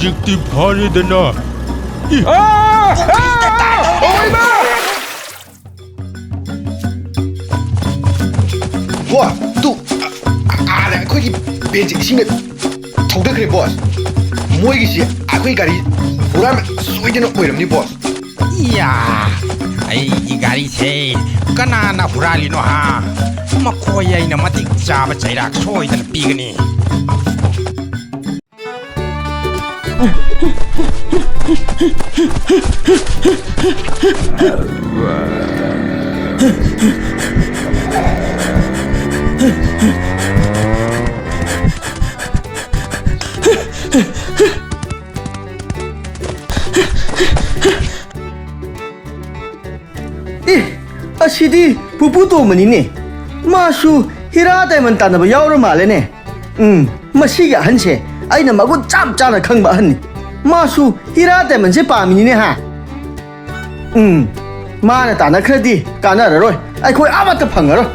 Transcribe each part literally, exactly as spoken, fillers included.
ꯍꯧꯖꯤꯛꯇꯤ ꯐꯔꯦꯗꯅ꯫ ꯏ! ꯑꯥ! ꯑꯥ! ꯑꯣꯏꯃꯥ! ꯍꯣ, ꯇꯨ, ꯑ, ꯑ, ꯑꯥꯗ ꯑꯩꯈꯣꯏꯒꯤ ꯚꯦꯟꯁꯦ ꯏꯁꯤꯡꯅ ꯊꯧꯗꯈ꯭ꯔꯦ, ꯕꯣꯁ꯫ ꯃꯣꯏꯒꯤꯁꯦ ꯑꯩꯈꯣꯏ ꯒꯥꯔꯤ ꯍꯨꯔꯥꯟꯕ ꯁꯣꯏꯗꯅ ꯑꯣꯏꯔꯝꯅꯤ, ꯕꯣꯁ꯫ ꯏꯌꯥ! ꯑꯩꯒꯤ ꯒꯥꯔꯤꯁꯦ ꯀꯅꯥꯅ ꯍꯨꯔꯥꯜꯂꯤꯅꯣ, ꯍꯥ? ꯃꯈꯣꯏ ꯑꯩꯅ ꯃꯇꯤꯛ ꯆꯥꯕ ꯆꯩꯔꯥꯛ ꯁꯣꯏꯗꯅ ꯄꯤꯒꯅꯤ꯫ ꯑꯦ, ꯑꯁꯤꯗꯤ ꯄꯨꯄꯨ ꯇꯣꯝꯕꯅꯤꯅꯦ꯫ ꯃꯥꯁꯨ ꯍꯤꯔꯥ ꯗꯥꯏꯃꯟ ꯇꯥꯟꯅꯕ ꯌꯥꯎꯔ ꯃꯥꯜꯂꯦꯅꯦ꯫ ꯎꯝ, ꯃꯁꯤꯒꯤ ꯑꯍꯟꯁꯦ ꯑꯩꯅ ꯃꯒꯨꯟ ꯆꯞ ꯆꯥꯅ ꯈꯪꯕ ꯑꯍꯟꯅꯤ꯫ ꯃꯥꯁꯨ ꯍꯤꯔꯥ ꯗꯥꯏꯃꯟꯁꯦ ꯄꯥꯝꯃꯤꯅꯤꯅꯦ, ꯍꯥ? ꯎꯝ, ꯃꯥꯅ ꯇꯥꯟꯅꯈ꯭ꯔꯗꯤ ꯀꯥꯟꯅꯔꯔꯣꯏ, ꯑꯩꯈꯣꯏ ꯑꯃꯠꯇ ꯐꯪꯉꯔꯣꯏ꯫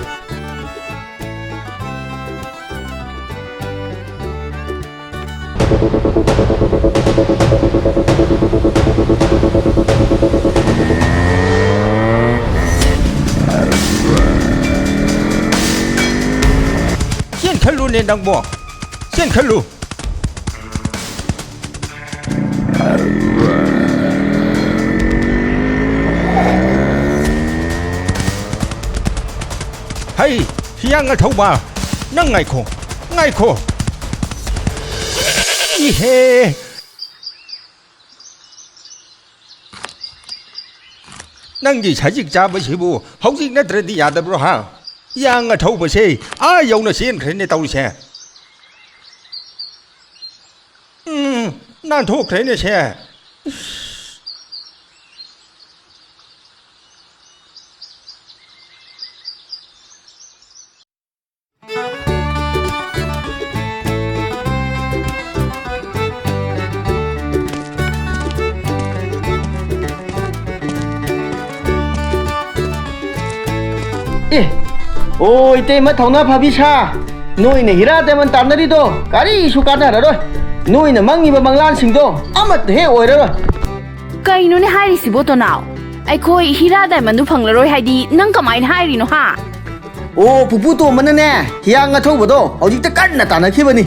ꯆꯦꯟꯈꯠꯂꯨꯅꯦ ꯅꯪꯕꯣ, ꯆꯦꯟꯈꯠꯂꯨ꯫ ꯍꯩ, ꯍꯤꯌꯥꯡ ꯑꯊꯧꯕ, ꯅꯪ ꯉꯥꯏꯈꯣ, ꯉꯥꯏꯈꯣ꯫ ꯏꯍꯦ! ꯅꯪꯒꯤ ꯁꯖꯤꯛ ꯆꯥꯕꯁꯤꯕꯨ ꯍꯧꯖꯤꯛ ꯅꯠꯇ꯭ꯔꯗꯤ ꯌꯥꯗꯕ꯭ꯔꯣ, ꯍꯥ? ꯍꯤꯌꯥꯡ ꯑꯊꯧꯕꯁꯦ ꯑꯥ ꯌꯧꯅ ꯆꯦꯟꯈ꯭ꯔꯦꯅꯦ ꯇꯧꯔꯤꯁꯦ꯫ ꯎꯝ, ꯅꯥꯟꯊꯣꯛꯈ꯭ꯔꯦꯅꯦ ꯁꯦ꯫ ꯑꯦ, ꯑꯣ, ꯏꯇꯩꯃ ꯊꯧꯅꯥ ꯐꯥꯕꯤ ꯁꯥ, ꯅꯣꯏꯅ ꯍꯤꯔꯥ ꯗꯥꯏꯃꯟ ꯇꯥꯟꯅꯔꯤꯗꯣ ꯀꯔꯤꯁꯨ ꯀꯥꯟꯅꯔꯔꯣꯏ꯫ ꯅꯣꯏꯅ ꯃꯪꯉꯤꯕ ꯃꯪꯂꯥꯟꯁꯤꯡꯗꯣ ꯑꯃꯠꯇ ꯍꯦꯛ ꯑꯣꯏꯔꯔꯣꯏ꯫ ꯀꯩꯅꯣꯅꯦ ꯍꯥꯏꯔꯤꯁꯤꯕꯣ, ꯇꯣꯅꯥꯎ? ꯑꯩꯈꯣꯏ ꯍꯤꯔꯥ ꯗꯥꯏꯃꯟꯗꯨ ꯐꯪꯂꯔꯣꯏ ꯍꯥꯏꯗꯤ ꯅꯪ ꯀꯃꯥꯏꯅ ꯍꯥꯏꯔꯤꯅꯣ, ꯍꯥ? ꯑꯣ, ꯄꯨꯄꯨ ꯇꯣꯝꯕꯅꯅꯦ, ꯍꯤꯌꯥꯡ ꯑꯊꯧꯕꯗꯣ ꯍꯧꯖꯤꯛꯇ ꯀꯟꯅ ꯇꯥꯟꯅꯈꯤꯕꯅꯤ꯫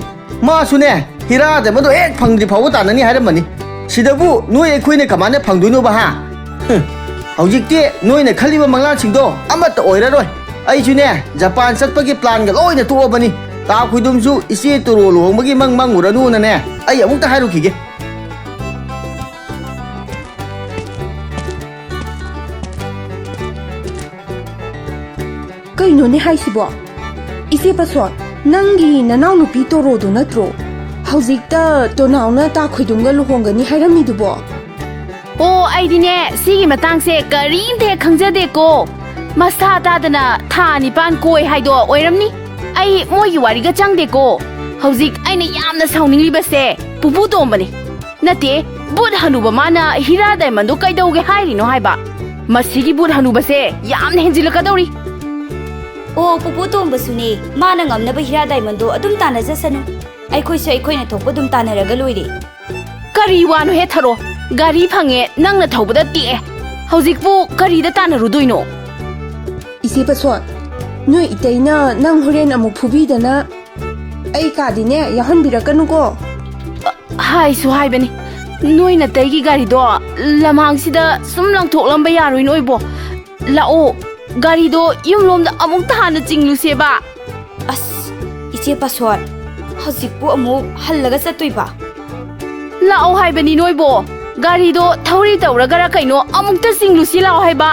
ꯃꯥꯁꯨꯅꯦ, ꯍꯤꯔꯥ ꯗꯥꯏꯃꯟꯗꯣ ꯍꯦꯛ ꯐꯪꯗ꯭ꯔꯤ ꯐꯥꯎꯕ ꯇꯥꯟꯅꯅꯤ ꯍꯥꯏꯔꯝꯕꯅꯤ꯫ ꯁꯤꯗꯕꯨ ꯅꯣꯏ ꯑꯩꯈꯣꯏꯅ ꯀꯃꯥꯏꯅ ꯐꯪꯗꯣꯏꯅꯣꯕ, ꯍꯥ? ꯍꯨꯝ, ꯍꯧꯖꯤꯛꯇꯤ ꯅꯣꯏꯅ ꯈꯜꯂꯤꯕ ꯃꯪꯂꯥꯟꯁꯤꯡꯗꯣ ꯑꯃꯠꯇ ꯑꯣꯏꯔꯔꯣꯏ꯫ ꯑꯩꯁꯨꯅꯦ, ꯖꯄꯥꯟ ꯆꯠꯄꯒꯤ ꯄ꯭ꯂꯥꯟꯒ ꯂꯣꯏꯅ ꯇꯣꯛꯑꯕꯅꯤ꯫ ꯇꯥ ꯈꯣꯏꯗꯨꯝꯁꯨ ꯏꯆꯦ ꯇꯣꯔꯣ ꯂꯨꯍꯣꯡꯕꯒꯤ ꯃꯪ ꯃꯪꯉꯨꯔꯅꯨꯅꯅꯦ, ꯑꯩ ꯑꯃꯨꯛꯇ ꯍꯥꯏꯔꯨꯈꯤꯒꯦ꯫ ꯀꯩꯅꯣꯅꯦ ꯍꯥꯏꯁꯤꯕꯣ? ꯏꯆꯦ ꯄꯁꯣꯟ, ꯅꯪꯒꯤ ꯅꯅꯥꯎꯅꯨꯄꯤ ꯇꯣꯔꯣꯗꯣ ꯅꯠꯇ꯭ꯔꯣ? ꯍꯧꯖꯤꯛꯇ ꯇꯣꯅꯥꯎꯅ ꯇꯥ ꯈꯣꯏꯗꯨꯝꯒ ꯂꯨꯍꯣꯡꯒꯅꯤ ꯍꯥꯏꯔꯝꯃꯤꯗꯨꯕꯣ? ꯑꯣ, ꯑꯩꯗꯤꯅꯦ, ꯁꯤꯒꯤ ꯃꯇꯥꯡꯁꯦ ꯀꯔꯤꯝꯇ ꯍꯦꯛ ꯈꯪꯖꯗꯦꯀꯣ꯫ ꯃꯁꯥ ꯇꯥꯗꯅ ꯊꯥ ꯅꯤꯄꯥꯟ ꯀꯣꯏ ꯍꯥꯏꯗꯣ ꯑꯣꯏꯔꯝꯅꯤ꯫ ꯑꯩ ꯃꯣꯏꯒꯤ ꯋꯥꯔꯤꯒ ꯆꯪꯗꯦꯀꯣ꯫ ꯍꯧꯖꯤꯛ ꯑꯩꯅ ꯌꯥꯝꯅ ꯁꯥꯎꯅꯤꯡꯂꯤꯕꯁꯦ ꯄꯨꯄꯨ ꯇꯣꯝꯕꯅꯤ꯫ ꯅꯠꯇꯦ, ꯕꯨꯠ ꯍꯅꯨꯕ ꯃꯥꯅ ꯍꯤꯔꯥ ꯗꯥꯏꯃꯟꯗꯣ ꯀꯩꯗꯧꯒꯦ ꯍꯥꯏꯔꯤꯅꯣ ꯍꯥꯏꯕ? ꯃꯁꯤꯒꯤ ꯕꯨꯠ ꯍꯅꯨꯕꯁꯦ ꯌꯥꯝꯅ ꯍꯦꯟꯖꯤꯜꯂꯛꯀꯗꯧꯔꯤ꯫ ꯑꯣ, ꯄꯨꯄꯨ ꯇꯣꯝꯕꯁꯨꯅꯦ꯫ ꯃꯥꯅ ꯉꯝꯅꯕ ꯍꯤꯔꯥ ꯗꯥꯏꯃꯟꯗꯣ ꯑꯗꯨꯝ ꯇꯥꯟꯅꯖꯁꯅꯨ꯫ ꯑꯩꯈꯣꯏꯁꯨ ꯑꯩꯈꯣꯏꯅ ꯊꯣꯛꯄ ꯑꯗꯨꯝ ꯇꯥꯟꯅꯔꯒ ꯂꯣꯏꯔꯦ꯫ ꯀꯔꯤ ꯋꯥꯅꯣ ꯍꯦ ꯊꯔꯣ? ꯒꯥꯔꯤ ꯐꯪꯉꯦ, ꯅꯪꯅ ꯊꯧꯕꯗ ꯇꯦꯛꯑꯦ꯫ ꯍꯧꯖꯤꯛꯄꯨ ꯀꯔꯤꯗ ꯇꯥꯟꯅꯔꯨꯗꯣꯏꯅꯣ? ꯏꯆꯦ ꯄꯁꯣꯟ, ꯅꯣꯏ ꯏꯇꯩꯅ ꯅꯪ ꯍꯣꯔꯦꯟ ꯑꯃꯨꯛ ꯐꯨꯕꯤꯗꯅ ꯑꯩ ꯀꯥꯗꯤꯅꯦ ꯌꯥꯎꯍꯟꯕꯤꯔꯛꯀꯅꯨꯀꯣ꯫ ꯍꯥꯏꯁꯨ ꯍꯥꯏꯕꯅꯤ, ꯅꯣꯏ ꯅꯇꯩꯒꯤ ꯒꯥꯔꯤꯗꯣ ꯂꯝꯍꯥꯡꯁꯤꯗ ꯁꯨꯝ ꯂꯪꯊꯣꯛꯂꯝꯕ ꯌꯥꯔꯣꯏ ꯅꯣꯏꯕꯣ꯫ ꯂꯥꯛꯑꯣ, ꯒꯥꯔꯤꯗꯣ ꯌꯨꯝꯂꯣꯝꯗ ꯑꯃꯨꯛꯇ ꯍꯥꯟꯅ ꯆꯤꯡꯂꯨꯁꯦꯕ꯫ ꯑꯁ, ꯏꯆꯦ ꯄꯥꯁꯣꯟ, ꯍꯧꯖꯤꯛꯄꯨ ꯑꯃꯨꯛ ꯍꯜꯂꯒ ꯆꯠꯇꯣꯏꯕ? ꯂꯥꯛꯑꯣ ꯍꯥꯏꯕꯅꯤ ꯅꯣꯏꯕꯣ, ꯒꯥꯔꯤꯗꯣ ꯊꯧꯔꯤ ꯇꯧꯔꯒꯔ ꯀꯩꯅꯣ ꯑꯃꯨꯛꯇ ꯆꯤꯡꯂꯨꯁꯤ ꯂꯥꯛꯑꯣ ꯍꯥꯏꯕ꯫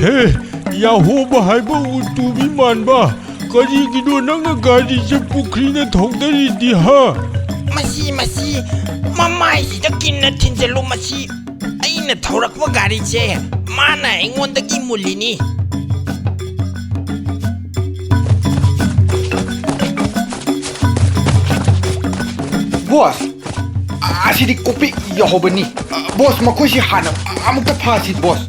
ꯍꯦ, ꯌꯥꯍꯣꯕ ꯍꯥꯏꯕ ꯎꯇꯨꯕꯤ ꯃꯥꯟꯕ, ꯀꯔꯤꯒꯤꯅꯣ ꯅꯪꯅ ꯒꯥꯔꯤꯁꯦ ꯄꯨꯈ꯭ꯔꯤꯗ ꯊꯧꯗꯔꯤꯗꯤ, ꯍꯥ? ꯃꯁꯤ, ꯃꯁꯤ, ꯃꯃꯥꯏꯁꯤꯗ ꯀꯤꯟꯅ ꯊꯤꯟꯖꯜꯂꯨ, ꯃꯁꯤ꯫ ꯑꯩꯅ ꯊꯧꯔꯛꯄ ꯒꯥꯔꯤꯁꯦ ꯃꯥꯅ ꯑꯩꯉꯣꯟꯗꯒꯤ ꯃꯨꯜꯂꯤꯅꯤ꯫ ꯕꯣꯁ, ꯑꯁꯤꯗꯤ ꯀꯣꯛꯄꯤ ꯌꯧꯍꯧꯕꯅꯤ꯫ ꯕꯣꯁ, ꯃꯈꯣꯏꯁꯤ ꯍꯥꯟꯅ ꯑꯃꯨꯛꯇ ꯐꯥꯁꯤ, ꯕꯣꯁ꯫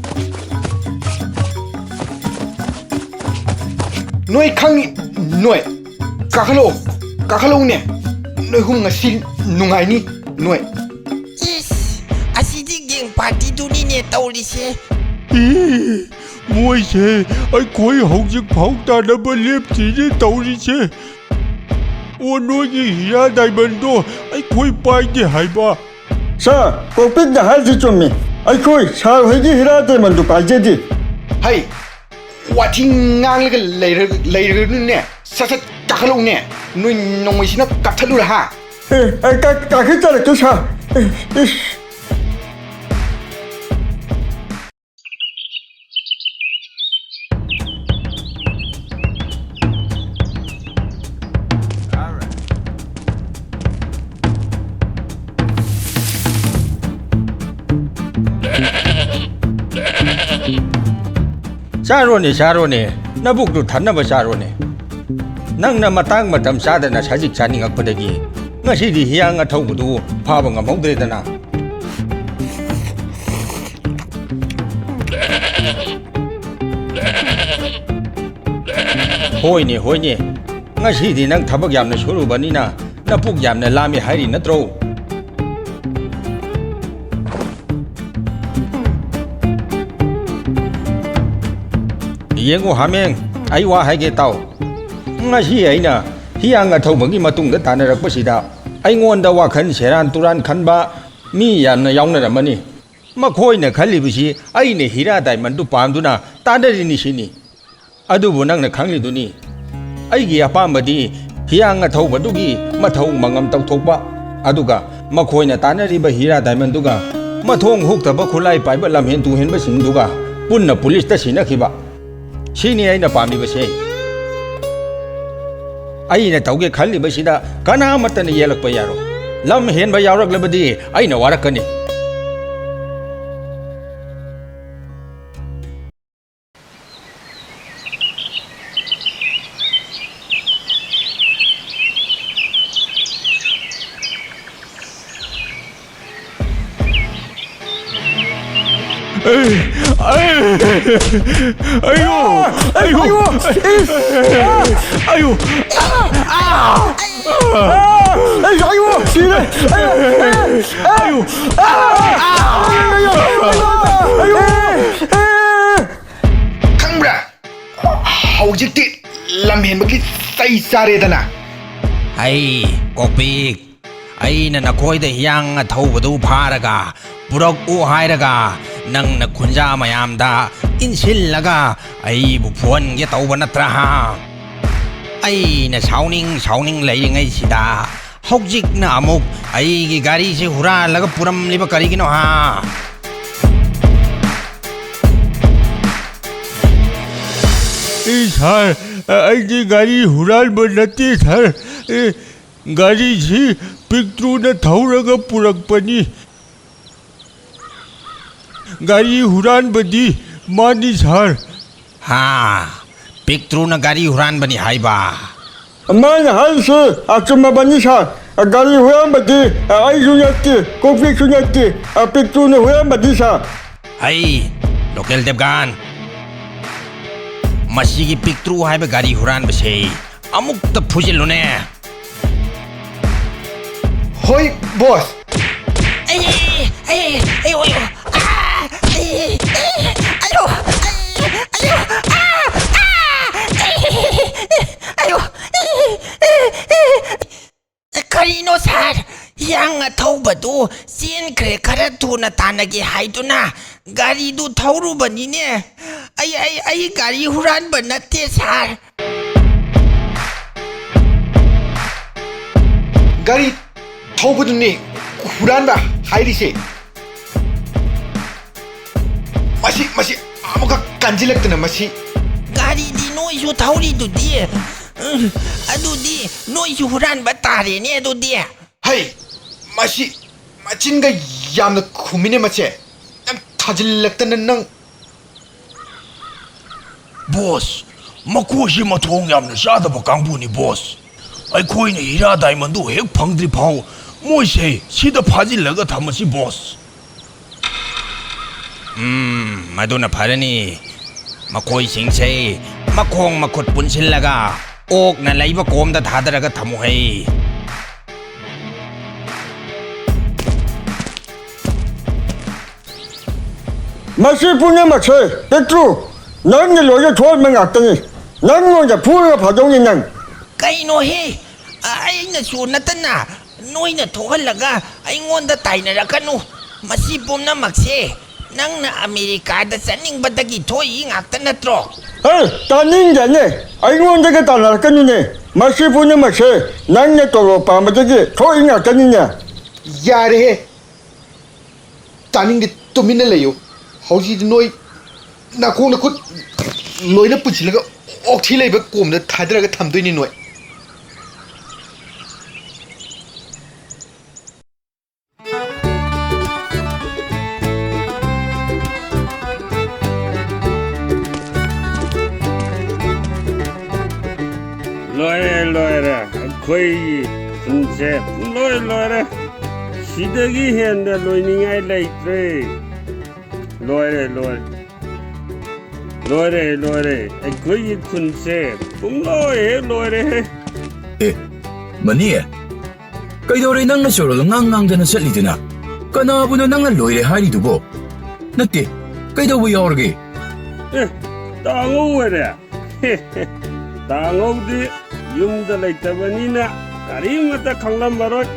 ꯅꯣꯏ ꯈꯪꯉꯤ, ꯅꯣꯏ꯫ ꯀꯥꯈꯠꯂꯛꯑꯣ, ꯀꯥꯈꯠꯂꯛꯎꯅꯦ꯫ ꯅꯣꯏ ꯍꯨꯝ ꯉꯁꯤ ꯅꯨꯡꯉꯥꯏꯅꯤ, ꯅꯣꯏ꯫ ꯏꯁ, ꯑꯁꯤꯗꯤ ꯒꯦꯡ ꯄꯥꯔꯇꯤꯗꯨꯅꯤꯅꯦ ꯇꯧꯔꯤꯁꯦ꯫ ꯏ, ꯃꯣꯏꯁꯦ ꯑꯩꯈꯣꯏ ꯍꯧꯖꯤꯛ ꯐꯥꯎ ꯇꯥꯟꯅꯕ ꯂꯦꯞꯇ꯭ꯔꯤꯅꯦ ꯇꯧꯔꯤꯁꯦ꯫ ꯑꯣ, ꯅꯣꯏꯒꯤ ꯍꯤꯔꯥ ꯗꯥꯏꯃꯟꯗꯣ ꯑꯩꯈꯣꯏ ꯄꯥꯏꯗꯦ ꯍꯥꯏꯕ꯫ ꯁꯥꯔ, ꯀꯣꯛꯄꯤꯠꯅ ꯍꯥꯏꯔꯤꯁꯤ ꯆꯨꯝꯃꯤ꯫ ꯑꯩꯈꯣꯏ ꯁꯥꯔ ꯍꯣꯏꯒꯤ ꯍꯤꯔꯥ ꯗꯥꯏꯃꯟꯗꯨ ꯄꯥꯏꯖꯗꯦ꯫ ꯍꯩ, ꯋꯥꯊꯤ ꯉꯥꯡꯂꯒ ꯂꯩꯔ-, ꯂꯩꯔꯒꯅꯨꯅꯦ꯫ ꯁꯠ ꯁꯠ ꯀꯥꯈꯠꯂꯛꯎꯅꯦ꯫ ꯅꯣꯏ ꯅꯣꯡꯃꯩꯁꯤꯅ ꯀꯥꯞꯊꯠꯂꯨꯔꯥ, ꯍꯥ? ꯑꯦ, ꯑꯦ, ꯀꯥ-, ꯀꯥꯈꯠꯆꯔꯛꯀꯦ, ꯁꯥꯔ꯫ ꯑꯦ, ꯏꯁ꯫ ꯆꯥꯔꯣꯅꯦ, ꯆꯥꯔꯣꯅꯦ, ꯅꯕꯨꯛꯇꯨ ꯊꯟꯅꯕ ꯆꯥꯔꯣꯅꯦ꯫ ꯅꯪꯅ ꯃꯇꯥꯡ ꯃꯇꯝ ꯆꯥꯗꯅ ꯁꯖꯤꯛ ꯆꯥꯅꯤꯡꯉꯛꯄꯗꯒꯤ ꯉꯁꯤꯗꯤ ꯍꯤꯌꯥꯡ ꯑꯊꯧꯕꯗꯨ ꯐꯥꯕ ꯉꯝꯍꯧꯗ꯭ꯔꯦꯗꯅ꯫ ꯍꯣꯏꯅꯦ, ꯍꯣꯏꯅꯦ, ꯉꯁꯤꯗꯤ ꯅꯪ ꯊꯕꯛ ꯌꯥꯝꯅ ꯁꯨꯔꯨꯕꯅꯤꯅ ꯅꯄꯨꯛ ꯌꯥꯝꯅ ꯂꯥꯝꯃꯦ ꯍꯥꯏꯔꯤ ꯅꯠꯇ꯭ꯔꯣ? ꯌꯦꯡꯉꯨ ꯍꯥꯃꯦꯡ, ꯑꯩ ꯋꯥ ꯍꯥꯏꯒꯦ ꯇꯥꯎ꯫ ꯉꯁꯤ ꯑꯩꯅ ꯍꯤꯌꯥꯡ ꯑꯊꯧꯕꯒꯤ ꯃꯇꯨꯡꯗ ꯇꯥꯟꯅꯔꯛꯄꯁꯤꯗ ꯑꯩꯉꯣꯟꯗ ꯋꯥꯈꯜ ꯁꯦꯔꯥꯟ ꯇꯨꯔꯥꯟ ꯈꯟꯕ ꯃꯤ ꯌꯥꯝꯅ ꯌꯥꯎꯅꯔꯝꯃꯅꯤ꯫ ꯃꯈꯣꯏꯅ ꯈꯜꯂꯤꯕꯁꯤ ꯑꯩꯅ ꯍꯤꯔꯥ ꯗꯥꯏꯃꯟꯗꯨ ꯄꯥꯝꯗꯨꯅ ꯇꯥꯟꯅꯔꯤꯅꯤ ꯁꯤꯅꯤ꯫ ꯑꯗꯨꯕꯨ ꯅꯪꯅ ꯈꯪꯂꯤꯗꯨꯅꯤ, ꯑꯩꯒꯤ ꯑꯄꯥꯝꯕꯗꯤ ꯍꯤꯌꯥꯡ ꯑꯊꯧꯕꯗꯨꯒꯤ ꯃꯊꯧ ꯃꯉꯝ ꯇꯧꯊꯣꯛꯄ, ꯑꯗꯨꯒ ꯃꯈꯣꯏꯅ ꯇꯥꯟꯅꯔꯤꯕ ꯍꯤꯔꯥ ꯗꯥꯏꯃꯟꯗꯨꯒ ꯃꯊꯣꯡ ꯍꯨꯛꯇꯕ ꯈꯨꯠꯂꯥꯏ ꯄꯥꯏꯕ ꯂꯝꯍꯦꯟ ꯇꯨꯍꯦꯟꯕꯁꯤꯡꯗꯨꯒ ꯄꯨꯟꯅ ꯄꯨꯂꯤꯁꯇ ꯁꯤꯟꯅꯈꯤꯕ꯫ ꯁꯤꯅꯤ ꯑꯩꯅ ꯄꯥꯝꯂꯤꯕꯁꯦ꯫ ꯑꯩꯅ ꯇꯧꯒꯦ ꯈꯜꯂꯤꯕꯁꯤꯗ ꯀꯅꯥꯃꯠꯇꯅ ꯌꯦꯜꯂꯛꯄ ꯌꯥꯔꯣꯏ꯫ ꯂꯝ ꯍꯦꯟꯕ ꯌꯥꯎꯔꯛꯂꯕꯗꯤ ꯑꯩꯅ ꯋꯥꯔꯛꯀꯅꯤ꯫ ꯑꯩ, ꯑꯩ, ꯑꯌꯣ, ꯑꯌꯣ, ꯑꯌꯣ, ꯏꯁ! ꯑꯌꯣ, ꯑꯥ! ꯑꯥ! ꯑꯩ, ꯑꯌꯣ, ꯁꯤꯔꯦ! ꯑꯌꯣ! ꯑꯌꯣ! ꯑꯌꯣ! ꯑꯌꯣ! ꯈꯪꯕ꯭ꯔꯥ? ꯍꯧꯖꯤꯛꯇꯤ ꯂꯝ ꯍꯦꯟꯕꯒꯤ ꯆꯩ ꯆꯥꯔꯦꯗꯅ꯫ ꯑꯩ, ꯀꯣꯛꯄꯤꯛ, ꯑꯩꯅ ꯅꯈꯣꯏꯗ ꯍꯤꯌꯥꯡ ꯑꯊꯧꯕꯗꯨ ꯐꯥꯔꯒ ꯄꯨꯔꯛꯎ ꯍꯥꯏꯔꯒ, ꯅꯪꯅ ꯈꯨꯟꯖꯥ ꯃꯌꯥꯝꯗ ꯏꯟꯁꯤꯜꯂꯒ ꯑꯩꯕꯨ ꯐꯨꯍꯟꯒꯦ ꯇꯧꯕ ꯅꯠꯇ꯭ꯔꯥ, ꯍꯥ? ꯑꯩꯅ ꯁꯥꯎꯅꯤꯡ ꯁꯥꯎꯅꯤꯡ ꯂꯩꯔꯤꯉꯩꯁꯤꯗ, ꯍꯧꯖꯤꯛꯅ ꯑꯃꯨꯛ ꯑꯩꯒꯤ ꯒꯥꯔꯤꯁꯤ ꯍꯨꯔꯥꯜꯂꯒ ꯄꯨꯔꯝꯂꯤꯕ ꯀꯔꯤꯒꯤꯅꯣ, ꯍꯥ? ꯑꯦ, ꯁꯥꯔ, ꯑꯩꯗꯤ ꯒꯥꯔꯤ ꯍꯨꯔꯥꯟꯕ ꯅꯠꯇꯦ, ꯁꯥꯔ꯫ ꯑꯦ, ꯒꯥꯔꯤꯁꯤ ꯄꯤꯛꯇ꯭ꯔꯨꯅ ꯊꯧꯔꯒ ꯄꯨꯔꯛꯄꯅꯤ꯫ ꯒꯥꯔꯤ ꯍꯨꯔꯥꯟꯕꯗꯤ ꯃꯥꯅꯤ, ꯁꯥꯔ꯫ ꯍꯥ? ꯄꯤꯛꯇ꯭ꯔꯨꯅ ꯒꯥꯔꯤ ꯍꯨꯔꯥꯟꯕꯅꯤ ꯍꯥꯏꯕ? ꯃꯥꯅ ꯍꯥꯏꯔꯤꯁꯤ ꯑꯆꯨꯝꯕꯅꯤ, ꯁꯥꯔ꯫ ꯒꯥꯔꯤ ꯍꯨꯔꯥꯟꯕꯗꯤ ꯑꯩꯁꯨ ꯅꯠꯇꯦ, ꯀꯣꯛꯄꯤꯁꯨ ꯅꯠꯇꯦ, ꯄꯤꯛꯇ꯭ꯔꯨꯅ ꯍꯨꯔꯥꯟꯕꯅꯤ, ꯁꯥꯔ꯫ ꯍꯩ, ꯂꯣꯀꯦꯜ ꯗꯦꯕꯒꯥꯟ, ꯃꯁꯤꯒꯤ ꯄꯤꯛꯇ꯭ꯔꯨ ꯍꯥꯏꯕ ꯒꯥꯔꯤ ꯍꯨꯔꯥꯟꯕꯁꯦ ꯑꯃꯨꯛꯇ ꯐꯨꯖꯤꯜꯂꯨꯅꯦ꯫ ꯍꯣꯏ, ꯕꯣꯁ꯫ ꯑꯩ, ꯑꯩ, ꯑꯩ, ꯑꯩ, ꯑꯩ, ꯑꯩ, ꯑꯣ, ꯑꯣ, ꯑꯥ, ꯑꯩ, ꯑꯩ, ꯑꯌꯣ, ꯑꯩ, ꯑꯌꯣ, ꯑꯥ, ꯑꯥ, ꯑꯩ, ꯑꯌꯣ, ꯑꯩ, ꯑꯩ, ꯑꯩ, ꯀꯔꯤꯅꯣ ꯁꯥꯔ? ꯍꯤꯌꯥꯡ ꯑꯊꯧꯕꯗꯨ ꯆꯦꯟꯈ꯭ꯔꯦ, ꯈꯔ ꯊꯨꯅ ꯇꯥꯟꯅꯒꯦ ꯍꯥꯏꯗꯨꯅ ꯒꯥꯔꯤꯗꯨ ꯊꯧꯔꯨꯕꯅꯤꯅꯦ꯫ ꯑꯩ, ꯑꯩ, ꯑꯩ ꯒꯥꯔꯤ ꯍꯨꯔꯥꯟꯕ ꯅꯠꯇꯦ ꯁꯥꯔ꯫ ꯒꯥꯔꯤ ꯊꯧꯕꯗꯨꯅꯤ ꯍꯨꯔꯥꯟꯕ ꯍꯥꯏꯔꯤꯁꯦ꯫ ꯃꯁꯤ, ꯃꯁꯤ ꯑꯃꯨꯛꯈꯛ ꯀꯟꯁꯤꯜꯂꯛꯇꯅ ꯃꯁꯤ꯫ ꯒꯥꯔꯤꯗꯤ ꯅꯣꯏꯁꯨ ꯊꯧꯔꯤꯗꯨꯗꯤ꯫ ꯎꯝ, ꯑꯗꯨꯗꯤ ꯅꯣꯏꯁꯨ ꯍꯨꯔꯥꯟꯕ ꯇꯥꯔꯦꯅꯦ ꯑꯗꯨꯗꯤ꯫ ꯍꯩ, ꯃꯁꯤ ꯃꯆꯤꯟꯒ ꯌꯥꯝꯅ ꯈꯨꯝꯃꯤꯅꯦ ꯃꯁꯦ꯫ ꯌꯥꯝ ꯊꯥꯖꯤꯜꯂꯛꯇꯅ ꯅꯪ꯫ ꯕꯣꯁ, ꯃꯈꯣꯏꯁꯤ ꯃꯊꯣꯡ ꯌꯥꯝꯅ ꯆꯥꯗꯕ ꯀꯥꯡꯕꯨꯅꯤ, ꯕꯣꯁ꯫ ꯑꯩꯈꯣꯏꯅ ꯍꯤꯔꯥ ꯗꯥꯏꯃꯟꯗꯨ ꯍꯦꯛ ꯐꯪꯗ꯭ꯔꯤ ꯐꯥꯎ ꯃꯣꯏꯁꯦ ꯁꯤꯗ ꯐꯥꯖꯤꯜꯂꯒ ꯊꯝꯃꯁꯤ, ꯕꯣꯁ꯫ ꯎꯝ, ꯃꯗꯨꯅ ꯐꯔꯅꯤ꯫ ꯃꯈꯣꯏꯁꯤꯡꯁꯦ ꯃꯈꯣꯡ ꯃꯈꯨꯠ ꯄꯨꯟꯁꯤꯜꯂꯒ ꯑꯣꯛꯅ ꯂꯩꯕ ꯀꯣꯝꯗ ꯊꯥꯗꯔꯒ ꯊꯝꯃꯨ ꯍꯩ꯫ ꯃꯁꯤ ꯄꯨꯝꯅꯃꯛꯁꯦ ꯄꯤꯛꯇ꯭ꯔꯨ, ꯅꯪꯅ ꯂꯣꯏꯅ ꯊꯣꯛꯍꯟꯕ ꯉꯥꯛꯇꯅꯤ꯫ ꯅꯪꯉꯣꯟꯗ ꯐꯨꯔꯒ ꯐꯥꯗꯧꯅꯤ ꯅꯪ꯫ ꯀꯩꯅꯣꯍꯦ? ꯑꯩꯅꯁꯨ ꯅꯠꯇꯅ ꯅꯣꯏꯅ ꯊꯣꯛꯍꯜꯂꯒ ꯑꯩꯉꯣꯟꯗ ꯇꯥꯏꯅꯔꯛꯀꯅꯨ꯫ ꯃꯁꯤ ꯄꯨꯝꯅꯃꯛꯁꯦ ꯅꯪꯅ ꯑꯃꯦꯔꯤꯀꯥꯗ ꯆꯠꯅꯤꯡꯕꯗꯒꯤ ꯊꯣꯛꯏ ꯉꯥꯛꯇ ꯅꯠꯇ꯭ꯔꯣ? ꯍꯦ, ꯇꯥꯅꯤꯡꯗꯦꯅꯦ꯫ ꯑꯩꯉꯣꯟꯗꯒ ꯇꯥꯟꯅꯔꯛꯀꯅꯨꯅꯦ꯫ ꯃꯁꯤ ꯄꯨꯝꯅꯃꯛꯁꯦ ꯅꯪꯅ ꯇꯣꯂꯣꯞ ꯄꯥꯝꯕꯗꯒꯤ ꯊꯣꯛꯏ ꯉꯥꯛꯇꯅꯤꯅꯦ꯫ ꯌꯥꯔꯦꯍꯦ꯫ ꯇꯥꯅꯤꯡꯗꯦ, ꯇꯨꯃꯤꯟꯅ ꯂꯩꯌꯨ꯫ ꯍꯧꯖꯤꯛ ꯅꯣꯏ ꯅꯥꯈꯣꯡ ꯅꯈꯨꯠ ꯂꯣꯏꯅ ꯄꯨꯟꯁꯤꯜꯂꯒ ꯑꯣꯛꯊꯤ ꯂꯩꯕ ꯀꯣꯝꯗ ꯊꯥꯗꯔꯒ ꯊꯝꯗꯣꯏꯅꯤ ꯅꯣꯏ꯫ ꯂꯣꯏꯔꯦ, ꯂꯣꯏꯔꯦ꯫ ꯑꯩꯈꯣꯏꯒꯤ ꯈꯨꯟꯁꯦ ꯄꯨꯡꯂꯣꯏ ꯂꯣꯏꯔꯦ꯫ ꯁꯤꯗꯒꯤ ꯍꯦꯟꯅ ꯂꯣꯏꯅꯤꯡꯉꯥꯏ ꯂꯩꯇ꯭ꯔꯦ꯫ ꯂꯣꯏꯔꯦ, ꯂꯣꯏꯔꯦ꯫ ꯂꯣꯏꯔꯦ, ꯂꯣꯏꯔꯦ꯫ ꯑꯩꯈꯣꯏꯒꯤ ꯈꯨꯟꯁꯦ ꯄꯨꯡꯂꯣꯏ ꯍꯦꯛ ꯂꯣꯏꯔꯦꯍꯦ꯫ ꯑꯦ, ꯃꯅꯤ, ꯀꯩꯗꯧꯔꯦ ꯅꯪꯅ ꯆꯣꯔꯣꯜ ꯉꯥꯡ ꯉꯥꯡꯗꯅ ꯆꯠꯂꯤꯗꯨꯅ? ꯀꯅꯥꯕꯨꯅꯣ ꯅꯪꯅ ꯂꯣꯏꯔꯦ ꯍꯥꯏꯔꯤꯗꯨꯕꯣ? ꯅꯠꯇꯦ, ꯀꯩꯗꯧꯕ ꯌꯥꯎꯔꯒꯦ? ꯑꯦ, ꯇꯥꯉꯧ ꯑꯣꯏꯔꯦ꯫ ꯇꯥꯉꯧꯗꯤ ꯌꯨꯝꯗ ꯂꯩꯇꯕꯅꯤꯅ ꯀꯔꯤꯃꯠꯇ ꯈꯪꯂꯝꯃꯔꯣꯏ꯫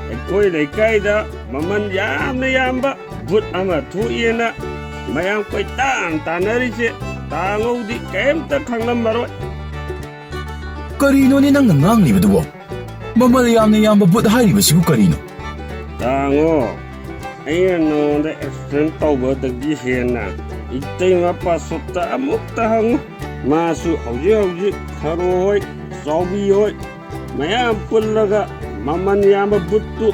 ꯑꯩꯈꯣꯏ ꯂꯩꯀꯥꯏꯗ ꯃꯃꯜ ꯌꯥꯝꯅ ꯌꯥꯝꯕ ꯕꯨꯠ ꯑꯃ ꯊꯣꯛꯑꯦꯅ ꯃꯌꯥꯝ ꯀꯣꯏꯇꯥꯟ ꯇꯥꯟꯅꯔꯤꯁꯦ ꯇꯥꯉꯧꯗꯤ ꯀꯩꯝꯇ ꯈꯪꯂꯝꯃꯔꯣꯏ꯫ ꯀꯔꯤꯅꯣꯅꯦ ꯅꯪꯅ ꯉꯥꯡꯂꯤꯕꯗꯨꯕꯣ? ꯃꯃꯜ ꯌꯥꯝꯅ ꯌꯥꯝꯕ ꯕꯨꯠ ꯍꯥꯏꯔꯤꯕꯁꯤꯕꯨ ꯀꯔꯤꯅꯣ? ꯇꯥꯉꯣ, ꯑꯩꯅ ꯅꯉꯣꯟꯗ ꯑꯦꯛꯁꯄ꯭ꯂꯦꯟ ꯇꯧꯕꯗꯒꯤ ꯍꯦꯟꯅ ꯏꯇꯩꯃ ꯄꯥꯁꯣꯠꯇ ꯑꯃꯨꯛꯇ ꯍꯪꯉꯨ꯫ ꯃꯥꯁꯨ ꯍꯧꯖꯤꯛ ꯍꯧꯖꯤꯛ ꯈꯔꯣ ꯍꯣꯏ, ꯆꯥꯎꯕꯤ ꯍꯣꯏ ꯃꯌꯥꯝ ꯄꯨꯜꯂꯒ ꯃꯃꯜ ꯌꯥꯝꯕ ꯕꯨꯠꯇꯨ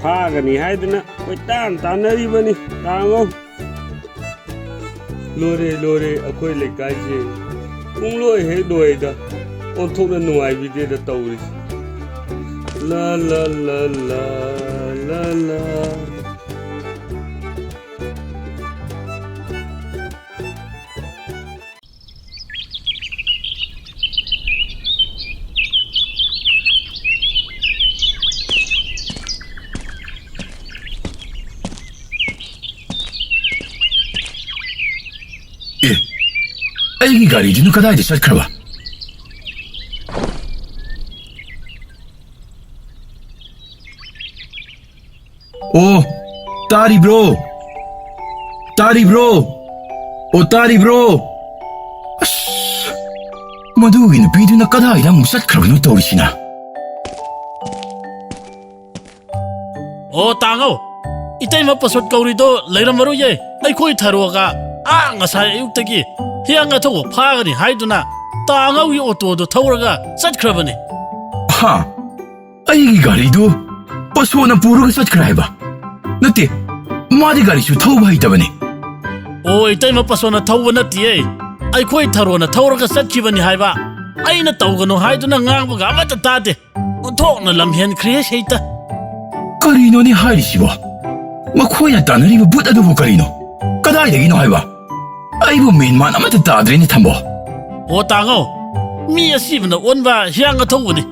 ꯐꯥꯒꯅꯤ ꯍꯥꯏꯗꯨꯅ ꯀꯣꯏꯇꯥꯟ ꯇꯥꯟꯅꯔꯤꯕꯅꯤ꯫ ꯇꯥꯉꯣ꯫ ꯂꯣꯏꯔꯦ, ꯂꯣꯏꯔꯦ, ꯑꯩꯈꯣꯏ ꯂꯩꯀꯥꯏꯁꯦ ꯄꯨꯡꯂꯣꯏ ꯍꯦꯛ ꯂꯣꯏꯗ꯫ ꯑꯣꯟꯊꯣꯛꯅ ꯅꯨꯡꯉꯥꯏꯕꯤꯗꯦꯗ ꯇꯧꯔꯤꯁꯦ꯫ ꯂꯥ, ꯂꯥ, ꯂꯥ, ꯂꯥ, ꯂꯥ, ꯂꯥ꯫ ꯑꯩꯒꯤ ꯒꯥꯔꯤꯗꯨꯅ ꯀꯗꯥꯏꯗ ꯆꯠꯈ꯭ꯔꯕ? ꯑꯣ, ꯇꯥꯔꯤꯕ꯭ꯔꯣ? ꯇꯥꯔꯤꯕ꯭ꯔꯣ? ꯑꯣ, ꯇꯥꯔꯤꯕ꯭ꯔꯣ? ꯑꯁ, ꯃꯗꯨꯒꯤ ꯅꯨꯄꯤꯗꯨꯅ ꯀꯗꯥꯏꯗ ꯑꯃꯨꯛ ꯆꯠꯈ꯭ꯔꯕꯅꯣ ꯇꯧꯔꯤꯁꯤꯅ? ꯑꯣ, ꯇꯥꯡꯉꯣ꯫ ꯏꯇꯩꯃ ꯄꯁꯣꯠ ꯀꯧꯔꯤꯗꯣ ꯂꯩꯔꯝꯃꯔꯣꯏꯌꯦ꯫ ꯑꯩꯈꯣꯏ ꯊꯔꯣꯒ ꯑꯥ ꯉꯁꯥꯏ ꯑꯌꯨꯛꯇꯒꯤ ꯍꯤꯌꯥꯡ ꯑꯊꯧꯕ ꯐꯥꯒꯅꯤ ꯍꯥꯏꯗꯨꯅ ꯇꯥꯡꯉꯧꯒꯤ ꯑꯣꯇꯣꯗꯣ ꯊꯧꯔꯒ ꯆꯠꯈ꯭ꯔꯕꯅꯦ꯫ ꯍꯥ? ꯑꯩꯒꯤ ꯒꯥꯔꯤꯗꯨ ꯄꯁꯣꯅ ꯄꯨꯔꯒ ꯆꯠꯈ꯭ꯔꯦ ꯍꯥꯏꯕ? ꯅꯠꯇꯦ, ꯃꯥꯗꯤ ꯒꯥꯔꯤꯁꯨ ꯊꯧꯕ ꯍꯩꯇꯕꯅꯤ꯫ ꯑꯣ, ꯏꯇꯩꯃ ꯄꯁꯣꯅ ꯊꯧꯕ ꯅꯠꯇꯤꯌꯦ꯫ ꯑꯩꯈꯣꯏ ꯊꯔꯣꯅ ꯊꯧꯔꯒ ꯆꯠꯈꯤꯕꯅꯤ ꯍꯥꯏꯕ꯫ ꯑꯩꯅ ꯇꯧꯒꯅꯨ ꯍꯥꯏꯗꯨꯅ ꯉꯥꯡꯕꯒ ꯑꯃꯠꯇ ꯇꯥꯗꯦ꯫ ꯑꯣꯟꯊꯣꯛꯅ ꯂꯝ ꯍꯦꯟꯈ꯭ꯔꯦ ꯁꯩꯇ꯫ ꯀꯔꯤꯅꯣꯅꯦ ꯍꯥꯏꯔꯤꯁꯤꯕꯣ? ꯃꯈꯣꯏꯅ ꯇꯥꯟꯅꯔꯤꯕ ꯚꯨꯠ ꯑꯗꯨꯕꯨ ꯀꯔꯤꯅꯣ? ꯀꯗꯥꯏꯗꯒꯤꯅꯣ ꯍꯥꯏꯕ? ꯑꯩꯕꯨ ꯃꯦꯟ ꯃꯥꯟ ꯑꯃꯠꯇ ꯇꯥꯗ꯭ꯔꯦꯅꯦ, ꯊꯝꯕꯣ꯫ ꯑꯣ ꯇꯥꯡꯉꯣ, ꯃꯤ ꯑꯁꯤꯕꯅ ꯑꯣꯟꯕ ꯍꯤꯌꯥꯡ ꯑꯊꯧꯕꯅꯤ꯫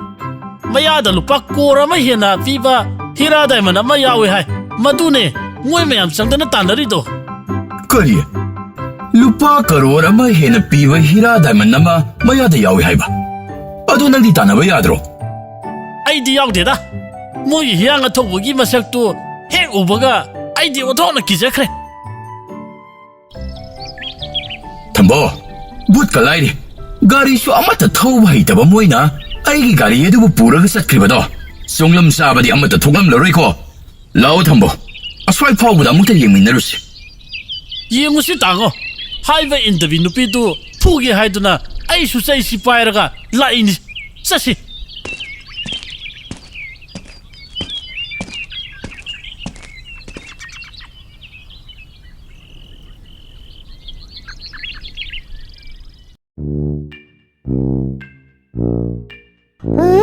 ꯃꯌꯥꯗ ꯂꯨꯄꯥ ꯀꯣꯔ ꯑꯃ ꯍꯦꯟꯅ ꯄꯤꯕ ꯍꯤꯔꯥ ꯗꯥꯏꯃꯟ ꯑꯃ ꯌꯥꯎꯏ ꯍꯥꯏ꯫ ꯃꯗꯨꯅꯦ ꯃꯣꯏ ꯃꯌꯥꯝ ꯆꯪꯗꯅ ꯇꯥꯟꯅꯔꯤꯗꯣ꯫ ꯀꯔꯤ? ꯂꯨꯄꯥ ꯀꯔꯣꯔ ꯑꯃ ꯍꯦꯟꯅ ꯄꯤꯕ ꯍꯤꯔꯥ ꯗꯥꯏꯃꯟ ꯑꯃ ꯃꯌꯥꯗ ꯌꯥꯎꯏ ꯍꯥꯏꯕ? ꯑꯗꯨ ꯅꯪꯗꯤ ꯇꯥꯟꯅꯕ ꯌꯥꯗ꯭ꯔꯣ? ꯑꯩꯗꯤ ꯌꯥꯎꯗꯦꯗ꯫ ꯃꯣꯏꯒꯤ ꯍꯤꯌꯥꯡ ꯑꯊꯧꯕꯒꯤ ꯃꯁꯛꯇꯨ ꯍꯦꯛ ꯎꯕꯒ ꯑꯩꯗꯤ ꯑꯣꯟꯊꯣꯛꯅ ꯀꯤꯖꯈ꯭ꯔꯦ꯫ ꯊꯝꯕꯣ, ꯚꯨꯠꯀ ꯂꯥꯏꯔꯤ꯫ ꯒꯥꯔꯤꯁꯨ ꯑꯃꯠꯇ ꯊꯧꯕ ꯍꯩꯇꯕ ꯃꯣꯏꯅ ꯑꯩꯒꯤ ꯒꯥꯔꯤ ꯑꯗꯨꯕꯨ ꯄꯨꯔꯒ ꯆꯠꯈ꯭ꯔꯤꯕꯗꯣ꯫ ꯆꯣꯡꯂꯝ ꯆꯥꯕꯗꯤ ꯑꯃꯠꯇ ꯊꯣꯛꯂꯝꯂꯔꯣꯏꯀꯣ꯫ ꯂꯥꯛꯑꯣ ꯊꯝꯕꯣ, ꯑꯁ꯭ꯋꯥꯏ ꯐꯥꯎꯕꯗ ꯑꯃꯨꯛꯇ ꯌꯦꯡꯃꯤꯟꯅꯔꯨꯁꯤ꯫ ꯌꯦꯡꯉꯨꯁꯤ ꯇꯥꯡꯉꯣ, ꯍꯥꯏꯕ ꯏꯟꯗꯕꯤ ꯅꯨꯄꯤꯗꯨ ꯐꯨꯒꯦ ꯍꯥꯏꯗꯨꯅ ꯑꯩꯁꯨ ꯆꯩꯁꯤ ꯄꯥꯏꯔꯒ ꯂꯥꯛꯏꯅꯤ꯫ ꯆꯠꯁꯤ꯫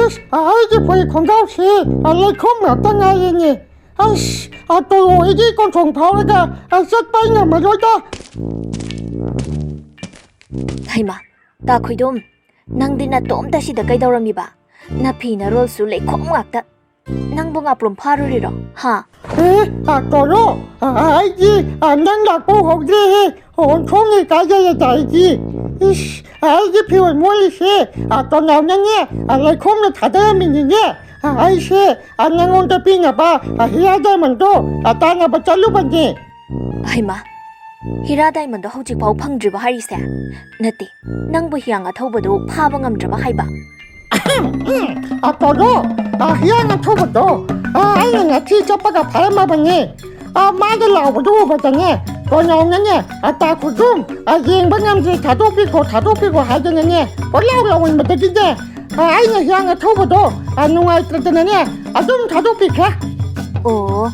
ꯏꯁ, ꯑꯩꯒꯤ ꯐꯨꯔꯤꯠ ꯈꯣꯡꯒ꯭ꯔꯥꯎꯁꯤ, ꯑ, ꯂꯩꯈꯣꯝ ꯉꯥꯛꯇ ꯉꯥꯏꯔꯦꯅꯦ꯫ ꯑꯁ, ꯑ, ꯇꯣꯂꯣ ꯑꯩꯒꯤ ꯀꯣꯟꯊꯣꯡ ꯐꯥꯎꯔꯒ, ꯑ, ꯆꯠꯄ ꯉꯝꯃꯔꯣꯏꯗ꯫ ꯍꯩꯃꯥ, ꯇꯥ ꯈꯣꯏꯗꯣꯝ, ꯅꯪꯗꯤ ꯅꯇꯣꯝꯇ ꯁꯤꯗ ꯀꯩꯗꯧꯔꯝꯃꯤꯕ? ꯅꯐꯤ ꯅꯔꯣꯜꯁꯨ ꯂꯩꯈꯣꯝ ꯉꯥꯛꯇ꯫ ꯅꯪꯕꯨ ꯉꯥꯄ꯭ꯔꯨꯝ ꯐꯥꯔꯨꯔꯤꯔꯣ? ꯍꯥ? ꯑꯦ, ꯑ, ꯀꯩꯅꯣ, ꯑ, ꯑ, ꯑꯩꯗꯤ, ꯑ, ꯅꯪ ꯂꯥꯛꯄ ꯎꯍꯧꯗ꯭ꯔꯦꯍꯦ꯫ ꯑꯣꯟꯊꯣꯛꯅ ꯏꯀꯥꯏꯖꯔꯦꯗ ꯑꯩꯗꯤ꯫ ꯏꯁ, ꯑꯩꯒꯤ ꯐꯤꯔꯣꯜ ꯃꯣꯠꯂꯤꯁꯦ, ꯑ, ꯇꯣꯅꯥꯎꯅꯅꯦ, ꯑ, ꯂꯩꯈꯣꯝꯅ ꯊꯥꯗꯔꯝꯃꯤꯅꯤꯅꯦ꯫ ꯑ, ꯑꯩꯁꯦ, ꯑ, ꯅꯪꯉꯣꯟꯗ ꯄꯤꯅꯕ, ꯑ, ꯍꯤꯌꯥꯔ ꯗꯥꯏꯃꯟꯗꯣ, ꯑ, ꯇꯥꯅꯕ ꯆꯠꯂꯨꯕꯅꯦ꯫ ꯍꯩꯃꯥ, ꯍꯤꯔꯥ ꯗꯥꯏꯃꯟꯗꯣ ꯍꯧꯖꯤꯛꯐꯥꯎ ꯐꯪꯗ꯭ꯔꯤꯕ ꯍꯥꯏꯔꯤꯁꯦ? ꯅꯠꯇꯦ, ꯅꯪꯕꯨ ꯍꯤꯌꯥꯡ ꯑꯊꯧꯕꯗꯨ ꯐꯥꯕ ꯉꯝꯗ꯭ꯔꯕ ꯍꯥꯏꯕ? ꯎꯝ, ꯑ, ꯀꯩꯅꯣ, ꯑ, ꯍꯤꯌꯥꯡ ꯑꯊꯧꯕꯗꯣ, ꯑ, ꯑꯩꯅ ꯉꯁꯤ ꯆꯠꯄꯒ ꯐꯥꯔꯝꯃꯕꯅꯦ꯫ ꯑ, ꯃꯥꯒ ꯂꯥꯎꯕꯗꯨ ꯎꯕꯗꯅꯦ, ꯇꯣꯅꯥꯎꯅꯅꯦ, ꯑ, ꯇꯥ ꯈꯨꯗꯨꯝ, ꯑ, ꯌꯦꯡꯕ ꯉꯝꯗ꯭ꯔꯦ, ꯊꯥꯗꯣꯛꯄꯤꯈꯣ, ꯊꯥꯗꯣꯛꯄꯤꯈꯣ ꯍꯥꯏꯗꯅꯅꯦ, ꯀꯣꯏꯂꯥꯎ ꯂꯥꯎꯃꯟꯕꯗꯒꯤꯅꯦ, ꯑ, ꯑꯩꯅ ꯍꯤꯌꯥꯡ ꯑꯊꯧꯕꯗꯣ, ꯑ, ꯅꯨꯡꯉꯥꯏꯇ꯭ꯔꯗꯅꯅꯦ, ꯑꯗꯨꯝ ꯊꯥꯗꯣꯛꯄꯤꯈ꯭ꯔꯦ꯫ ꯑꯣ,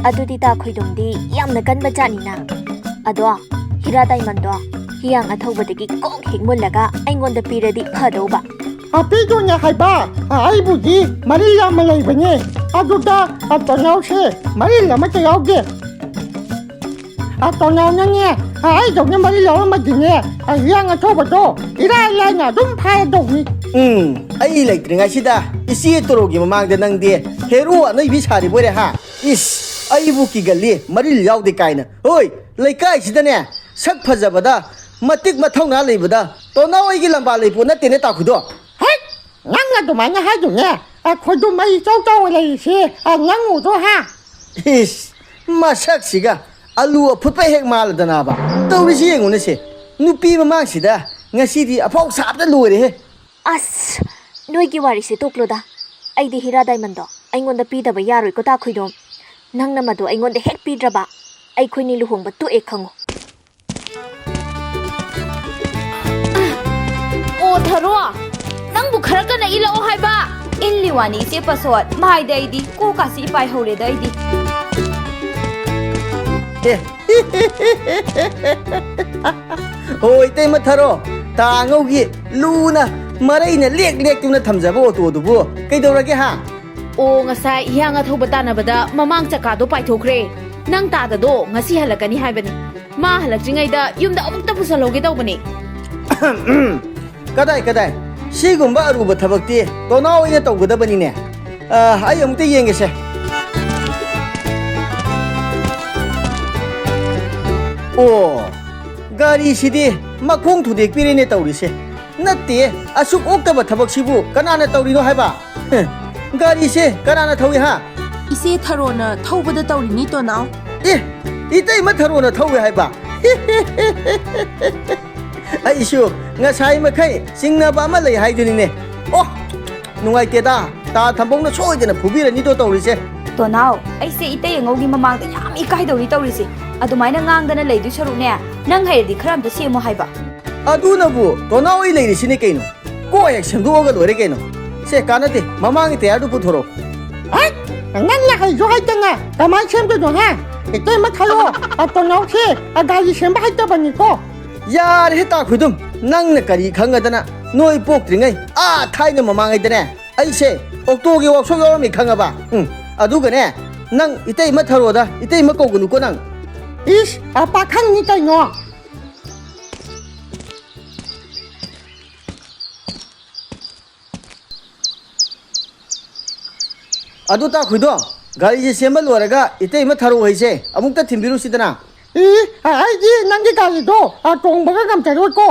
ꯑꯗꯨꯗꯤ ꯇꯥ ꯈꯣꯏꯗꯨꯝꯗꯤ ꯌꯥꯝꯅ ꯀꯟꯕ ꯖꯥꯠꯅꯤꯅ꯫ ꯑꯗꯣ, ꯍꯤꯔꯥ ꯗꯥꯏꯃꯟꯗꯣ ꯍꯤꯌꯥꯡ ꯑꯊꯧꯕꯗꯒꯤ ꯀꯣꯛ ꯍꯦꯛ ꯃꯨꯜꯂꯒ ꯑꯩꯉꯣꯟꯗ ꯄꯤꯔꯗꯤ ꯐꯗꯧꯕ꯫ ꯑ, ꯄꯤꯗꯣꯏꯅꯦ ꯍꯥꯏꯕ, ꯑ, ꯑꯩꯕꯨꯗꯤ ꯃꯔꯤꯜ ꯌꯥꯝꯅ ꯂꯩꯕꯅꯦ꯫ ꯑꯗꯨꯗ, ꯑ, ꯇꯣꯅꯥꯎꯁꯦ ꯃꯔꯤꯜ ꯑꯃꯠꯇ ꯌꯥꯎꯗꯦ꯫ ꯑ, ꯇꯣꯅꯥꯎꯅꯅꯦ, ꯑ, ꯑꯩꯗꯧꯅ ꯃꯔꯤꯜ ꯌꯥꯎꯔꯝꯃꯗꯤꯅꯦ, ꯑ, ꯍꯤꯌꯥꯡ ꯑꯊꯧꯕꯗꯣ ꯏꯔꯥꯏ ꯂꯥꯏꯅ ꯑꯗꯨꯝ ꯐꯥꯔꯗꯧꯅꯤ꯫ ꯎꯝ, ꯑꯩ ꯂꯩꯇ꯭ꯔꯤꯉꯩꯁꯤꯗ ꯏꯆꯦ ꯇꯣꯔꯣꯒꯤ ꯃꯃꯥꯡꯗ ꯅꯪꯗꯤ ꯍꯦꯔꯣ ꯑꯅꯩꯕꯤ ꯁꯥꯔꯤꯕꯣꯏꯔꯦ ꯍꯥ? ꯏꯁ, ꯑꯩꯕꯨ ꯀꯤꯒꯜꯂꯤ, ꯃꯔꯤꯜ ꯌꯥꯎꯗꯦ ꯀꯥꯏꯅ꯫ ꯍꯣꯏ, ꯂꯩꯀꯥꯏꯁꯤꯗꯅꯦ, ꯁꯛ ꯐꯖꯕꯗ, ꯃꯇꯤꯛ ꯃꯊꯧꯅꯥ ꯂꯩꯕꯗ ꯇꯣꯅꯥꯎ ꯑꯩꯒꯤ ꯂꯝꯕꯥ ꯂꯩꯄꯣꯠ ꯅꯠꯇꯦꯅꯦ ꯇꯥꯈꯨꯗꯣ꯫ ꯍꯦꯛ! ꯅꯪ ꯑꯗꯨꯃꯥꯏꯅ ꯍꯥꯏꯗꯨꯅꯦ, ꯑꯩꯈꯣꯏꯗꯨ ꯃꯩ ꯏꯆꯧ ꯆꯥꯎ ꯂꯩꯔꯤꯁꯦ, ꯑ, ꯅꯪ ꯎꯗ꯭ꯔꯣ ꯍꯥ? ꯏꯁ, ꯃꯁꯛꯁꯤꯒ ꯑꯂꯨ ꯑꯐꯨꯠꯄ ꯍꯦꯛ ꯃꯥꯜꯂꯗꯅꯕ꯫ ꯇꯧꯔꯤꯁꯤ ꯌꯦꯡꯉꯨꯅꯦꯁꯦ, ꯅꯨꯄꯤ ꯃꯃꯥꯡꯁꯤꯗ ꯉꯁꯤꯗꯤ ꯑꯐꯥꯎ ꯁꯥꯕꯗ ꯂꯣꯏꯔꯦꯍꯦ꯫ ꯑꯁ, ꯅꯣꯏꯒꯤ ꯋꯥꯔꯤꯁꯦ ꯇꯣꯛꯂꯣꯗ꯫ ꯑꯩꯗꯤ ꯍꯤꯔꯥ ꯗꯥꯏꯃꯟꯗꯣ ꯑꯩꯉꯣꯟꯗ ꯄꯤꯗꯕ ꯌꯥꯔꯣꯏꯀꯣ ꯇꯥ ꯈꯣꯏꯗꯣꯝ꯫ ꯅꯪꯅ ꯃꯗꯨ ꯑꯩꯉꯣꯟꯗ ꯍꯦꯛ ꯄꯤꯗ꯭ꯔꯕ, ꯑꯩꯈꯣꯏꯅꯤ ꯂꯨꯍꯣꯡꯕ ꯇꯣꯛꯑꯦ ꯈꯪꯉꯨ꯫ ꯑꯣ ꯊꯔꯣ, ꯅꯪꯕꯨ ꯈꯔ ꯀꯟꯅ ꯏꯜꯂꯛꯑꯣ ꯍꯥꯏꯕ꯫ ꯏꯜꯂꯤ ꯋꯥꯅꯤ ꯏꯆꯦ ꯄꯁꯣꯠ, ꯃꯥꯏꯗ ꯑꯩꯗꯤ ꯀꯣꯛꯀꯥꯁꯤ ꯏꯄꯥꯏ ꯍꯧꯔꯦꯗ ꯑꯩꯗꯤ꯫ ꯑꯦ, ꯍꯣ ꯏꯇꯩꯃ ꯊꯔꯣ, ꯇꯥ ꯑꯉꯧꯒꯤ ꯂꯨꯅ ꯃꯔꯩꯅ ꯂꯦꯛ ꯂꯦꯛꯇꯨꯅ ꯊꯝꯖꯕ ꯑꯣꯇꯣꯗꯨꯕꯨ ꯀꯩꯗꯧꯔꯒꯦ ꯍꯥ? ꯑꯣ, ꯉꯁꯥꯏ ꯍꯤꯌꯥꯡ ꯑꯊꯧꯕ ꯇꯥꯟꯅꯕꯗ ꯃꯃꯥꯡ ꯆꯀꯥꯗꯣ ꯄꯥꯏꯊꯣꯛꯈ꯭ꯔꯦ꯫ ꯅꯪ ꯇꯥꯗꯗꯣ ꯉꯁꯤ ꯍꯜꯂꯛꯀꯅꯤ ꯍꯥꯏꯕꯅꯤ꯫ ꯃꯥ ꯍꯜꯂꯛꯇ꯭ꯔꯤꯉꯩꯗ ꯌꯨꯝꯗ ꯑꯃꯨꯛꯇ ꯄꯨꯁꯜꯍꯧꯒꯦ ꯇꯧꯕꯅꯤ꯫ ꯀꯗꯥꯏ ꯀꯗꯥꯏ, ꯁꯤꯒꯨꯝꯕ ꯑꯔꯨꯕ ꯊꯕꯛꯇꯤ ꯇꯣꯅꯥꯎ ꯑꯣꯏꯅ ꯇꯧꯒꯗꯕꯅꯤꯅꯦ꯫ ꯑ, ꯑꯩ ꯑꯃꯨꯛꯇ ꯌꯦꯡꯒꯦꯁꯦ꯫ ꯑꯣ, ꯒꯥꯔꯤꯁꯤꯗꯤ ꯃꯈꯣꯡ ꯊꯨꯗꯦꯛꯄꯤꯔꯦꯅꯦ ꯇꯧꯔꯤꯁꯦ꯫ ꯅꯠꯇꯦ, ꯑꯁꯨꯛ ꯑꯣꯛꯇꯕ ꯊꯕꯛꯁꯤꯕꯨ ꯀꯅꯥꯅ ꯇꯧꯔꯤꯅꯣ ꯍꯥꯏꯕ? ꯍ, ꯒꯥꯔꯤꯁꯦ ꯀꯅꯥꯅ ꯊꯧꯏ ꯍꯥ? ꯏꯆꯦ ꯊꯔꯣꯅ ꯊꯧꯕꯗ ꯇꯧꯔꯤꯅꯤ, ꯇꯣꯅꯥꯎ꯫ ꯑꯦ, ꯏꯇꯩꯃ ꯊꯔꯣꯅ ꯊꯧꯏ ꯍꯥꯏꯕ? ꯑꯩꯁꯨ ꯉꯁꯥꯏ ꯃꯈꯩ ꯆꯤꯡꯅꯕ ꯑꯃ ꯂꯩ ꯍꯥꯏꯗꯨꯅꯤꯅꯦ꯫ ꯑꯣ, ꯅꯨꯡꯉꯥꯏꯇꯦꯗ, ꯇꯥ ꯊꯝꯕꯧꯅ ꯁꯣꯏꯗꯅ ꯐꯨꯕꯤꯔꯅꯤꯗꯣ ꯇꯧꯔꯤꯁꯦ꯫ ꯇꯣꯅꯥꯎ, ꯑꯩꯁꯦ ꯏꯇꯩ ꯑꯉꯧꯒꯤ ꯃꯃꯥꯡꯗ ꯌꯥꯝ ꯏꯀꯥꯏꯗꯧꯔꯤ ꯇꯧꯔꯤꯁꯦ꯫ ꯑꯗꯨꯃꯥꯏꯅ ꯉꯥꯡꯗꯅ ꯂꯩꯗꯣꯏ ꯁꯔꯨꯛꯅꯦ, ꯅꯪ ꯍꯩꯔꯗꯤ ꯈꯔ ꯑꯝꯇ ꯁꯦꯝꯃꯣ ꯍꯥꯏꯕ꯫ ꯑꯗꯨꯅꯕꯨ ꯇꯣꯅꯥꯎ ꯑꯩ ꯂꯩꯔꯤꯁꯤꯅꯦ ꯀꯩꯅꯣ꯫ ꯀꯣꯛ ꯍꯦꯛ ꯁꯦꯝꯗꯣꯛꯑꯒ ꯂꯣꯏꯔꯦ ꯀꯩꯅꯣ꯫ ꯁꯦ, ꯀꯥꯟꯅꯗꯦ, ꯃꯃꯥꯡꯒꯤ ꯇꯌꯥꯔꯗꯨ ꯄꯨꯊꯣꯔꯛꯑꯣ꯫ ꯍꯩꯠ! ꯅꯪꯅ ꯍꯩꯁꯨ ꯍꯩꯇꯅ ꯀꯃꯥꯏ ꯁꯦꯝꯗꯣꯏꯅꯣ, ꯍꯥ? ꯏꯇꯩꯃ ꯊꯥꯔꯣ, ꯑ, ꯇꯣꯅꯥꯎꯁꯦ, ꯑ, ꯒꯥꯔꯤ ꯁꯦꯝꯕ ꯍꯩꯇꯕꯅꯤꯀꯣ꯫ ꯌꯥꯔꯦꯍꯦ, ꯇꯥ ꯈꯣꯏꯗꯨꯝ, ꯅꯪꯅ ꯀꯔꯤ ꯈꯪꯉꯗꯅ? ꯅꯣꯏ ꯄꯣꯛꯇ꯭ꯔꯤꯉꯩ ꯑꯥ ꯊꯥꯏꯅ ꯃꯃꯥꯡꯉꯩꯗꯅꯦ, ꯑꯩꯁꯦ ꯑꯣꯛꯇꯣꯒꯤ ꯋꯥꯛꯁꯣꯞ ꯌꯥꯎꯔꯝꯃꯤ, ꯈꯪꯉꯕ? ꯎꯝ, ꯑꯗꯨꯒꯅꯦ, ꯅꯪ ꯏꯇꯩꯃ ꯊꯔꯣꯗ ꯏꯇꯩꯃ ꯀꯧꯒꯅꯨꯀꯣ ꯅꯪ꯫ ꯏꯁ, ꯑ, ꯄꯥꯈꯪꯅꯤ ꯀꯩꯅꯣ꯫ ꯑꯗꯨ ꯇꯥ ꯈꯣꯏꯗꯣ, ꯒꯥꯔꯤꯁꯦ ꯁꯦꯝꯕ ꯂꯣꯏꯔꯒ ꯏꯇꯩꯃ ꯊꯔꯣ ꯍꯩꯁꯦ ꯑꯃꯨꯛꯇ ꯊꯤꯟꯕꯤꯔꯨꯁꯤꯗꯅ꯫ ꯏ, ꯑ, ꯑꯩꯗꯤ ꯅꯪꯒꯤ ꯒꯥꯔꯤꯗꯣ, ꯑ, ꯇꯣꯡꯕꯒ ꯉꯝꯖꯔꯣꯏꯀꯣ꯫